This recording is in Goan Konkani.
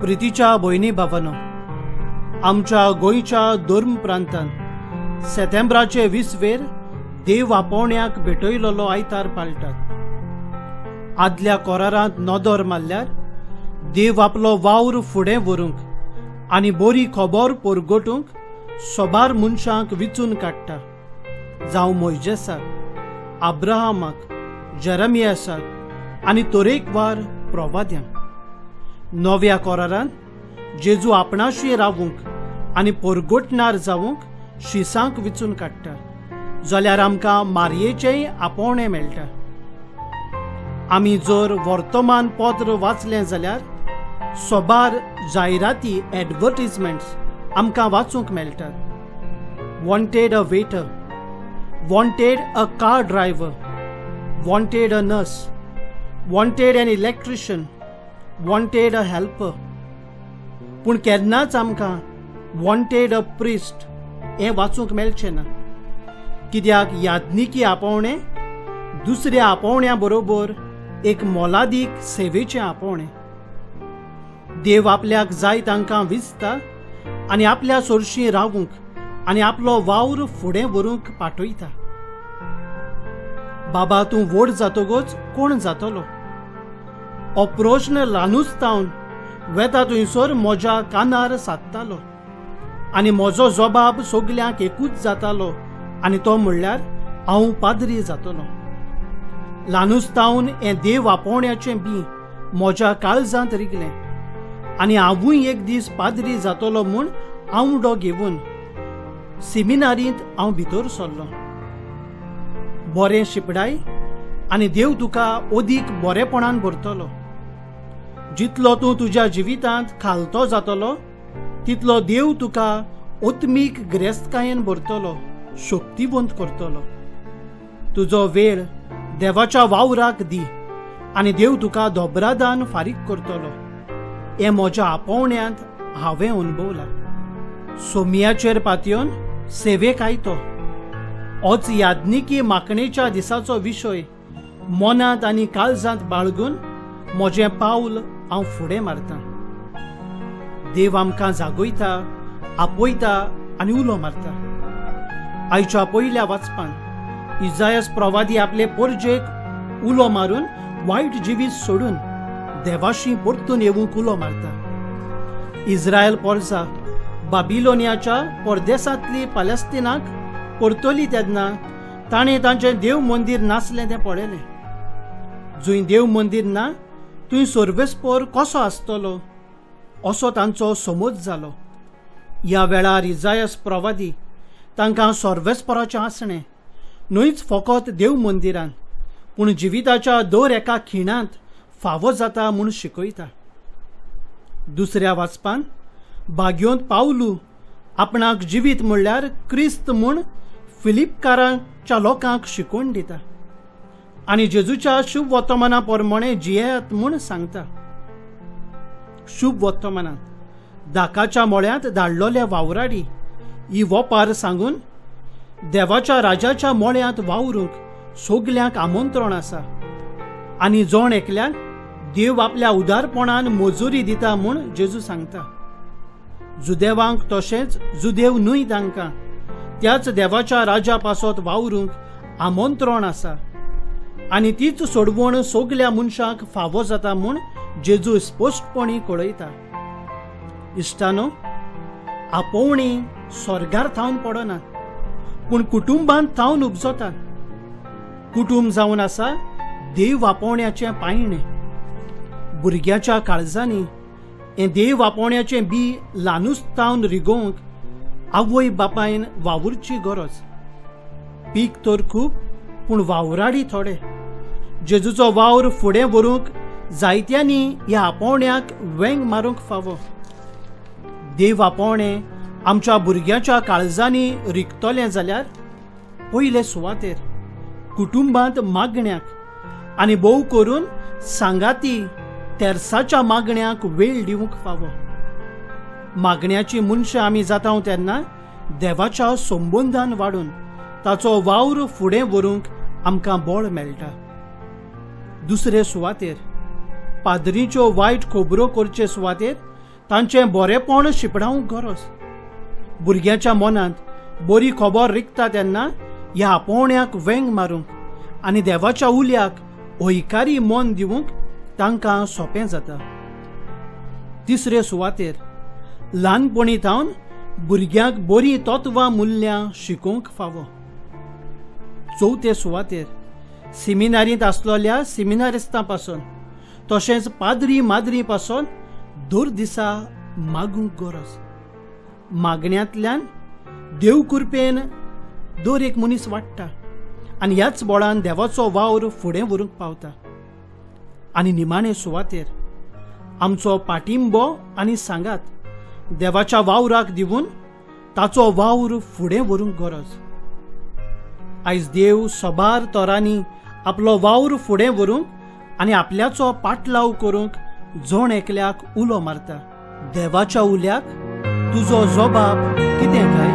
प्रितीच्या भयणी भावानो, आमच्या गोंयच्या धर्म प्रांतांत सेतेंब्राचे 20वेर देव आपोवण्याक भेटयलेलो आयतार पाळटात. आदल्या कोरारांत नदर मारल्यार देव आपलो वावर फुडें व्हरूंक आनी बरी खबर परगटूंक सोबार मनशांक विचून काडटा, जावं मोयजेसाक, अब्राहमाक, जेरमियासाक आनी तरेकवार प्रवाद्यांक. नव्या कोरारान जेजू आपणाशी रावूंक आनी परगटणार जावंक शिसांक विचून काडटा, जाल्यार आमकां मारयेचेंय आपोवणें मेळटा. आमी जर वर्तमान पत्र वाचलें जाल्यार सोबार जायराती, एडवर्टीजमेंट्स आमकां वाचूंक मेळटात. Wanted a waiter, wanted a car driver, wanted a nurse, wanted an electrician, wanted a helper. पूण केन्नाच आमकां वॉन्टेड अ प्रिस्ट हें वाचूंक मेळचें ना, कित्याक याज्ञिकी आपोवणें दुसऱ्या आपोवण्या बरोबर एक मोलादीक सेवेचें आपोवणें. देव आपल्याक जाय तांकां विचता आनी आपल्या सोरशीं रावूंक आनी आपलो वावर फुडें व्हरूंक पाठयता. बाबा, तूं व्हड जातकच कोण जातलो? हो प्रश्न ल्हानूच तावन वेता थंयसर म्हज्या कानार सादतालो आनी म्हजो जबाब सगल्यांक एकूच जातालो आनी तो म्हणल्यार हांव पाद्री जातलो. ल्हानूच तावन हें देव आपोवण्याचें बी म्हज्या काळजांत रिगलें आनी हांवूय एक दीस पाद्री जातलो म्हूण आंवडो घेवन सिमिनारींत हांव भितर सरलो. बरें शिपडाय आनी देव तुका अदीक बरेपणान भरतलो. जितलो तूं तुज्या जिवितांत खालतो जातलो, तितलो देव तुका आत्मीक गिरेस्तकायेन भरतलो, शक्तिवंत करतलो. तुजो वेळ देवाच्या वावराक दी आनी देव तुका दोबरादान फारीक करतलो. हें म्हज्या आपोवण्यांत हांवें अणभवलां. सोमियाचेर पातयेवन सेवेक आयतो होच याज्ञिकी मागणेच्या दिसाचो विशय मनांत आनी काळजांत बाळगून म्हजें पावल हांव फुडें मारतां. देव आमकां जागयता, आपयता आनी उलो मारता. आयच्या पयल्या वाचपान इजायस प्रवादी आपले पोरजेक उलो मारून वायट जिवीत सोडून देवाशी परतून येवंक उलो मारता. इस्रायल पोरजा बाबिलोनियाच्या परदेसांतली पालेस्तिनाक परतली तेन्ना ताणें तांचें देव मंदीर नासलें तें पळयलें. जंय देव मंदीर ना थंय सर्वेस्पोर कसो आसतलो असो तांचो समज जालो. ह्या वेळार इजायस प्रवादी तांकां सर्वेस्पोराचें आसणें न्हयच फकत देव मंदिरान पूण जिविताच्या दर एका खिणांत फावो जाता म्हूण शिकयता. दुसऱ्या वाचपान बागयोंत पावलू आपणाक जिवीत म्हणल्यार क्रिस्त म्हूण फिलिपकारांच्या लोकांक शिकोवन दिता आनी जेजूच्या शुभ वर्तमाना प्रमाणे जियेयात म्हूण सांगता. शुभ वर्तमानांत दाकाच्या मळ्यांत धाडलोल्या वावराडी ही वोपार सांगून देवाच्या राजाच्या मळ्यांत वावरूंक सगल्यांक आमंत्रण आसा आनी जण एकल्याक देव आपल्या उदारपणान मजुरी दिता म्हूण जेजू सांगता. जुदेवांक तशेंच जुदेव न्हय तांकां त्याच देवाच्या राजा पासत वावरूंक आमंत्रण आसा आनी तीच सोडवण सगल्या मनशांक फावो जाता म्हूण जेजू स्पश्टपणी कळयता. इश्टानो, आपोवणी स्वर्गार थावन पडना पूण कुटुंबांत थावन उपजतात. कुटुंब जावन आसा देव आपोवण्याचें पायणें. भुरग्याच्या काळजांनी हें देव आपोवण्याचें बी ल्हानूच थावन रिगोवंक आवय बापायन वावुरची गरज. पीक तर खूब पूण वावराडी थोडे. जेजूचो वावर फुडें व्हरूंक जायत्यांनी ह्या आपोवण्याक वेंग मारूंक फावो. देव आपोवणें आमच्या भुरग्यांच्या काळजांनी रिगतलें जाल्यार पयले सुवातेर कुटुंबांत मागण्याक आनी भोव करून सांगाती तेर्साच्या मागण्याक वेळ दिवंक फावो. मागण्याची मनशां आमी जाता तेन्ना देवाच्या संबंदान वाडून ताचो वावर फुडें व्हरूंक आमकां बळ मेळटा. दुसरे सुवातेर पाद्रीच्यो वायट खबरो करचे सुवातेर तांचें बरेपण शिंपडावंक गरज. भुरग्यांच्या मनांत बरी खबर रिगता तेन्ना ह्या आपोवण्याक वेंग मारूंक आनी देवाच्या उल्याक हयकारी मन दिवंक तांकां सोंपें जाता. तिसरे सुवातेर ल्हानपणी थावन भुरग्यांक बरीं तत्वां मुल्यां शिकोवंक फावो. चवथे सुवातेर सिमिनारींत आसलोल्या सिमिनारिस्तां पासून तशेंच पाद्री माद्री पासून दर दिसा मागूंक गरज. मागण्यांतल्यान देव कृपेन दर एक मनीस वाडटा आनी ह्याच बळान देवाचो वावर फुडें व्हरूंक पावता. आनी निमाणे सुवातेर आमचो पाटिंबो आनी सांगात देवाच्या वावराक दिवन ताचो वावर फुडें व्हरूंक गरज. आयज देव सबार तरांनी आपलो वावर फुडें व्हरूंक आनी आपल्याचो पाटलाव करूंक जण एकल्याक उलो मारता. देवाच्या उल्याक तुजो जबाब कितें काय?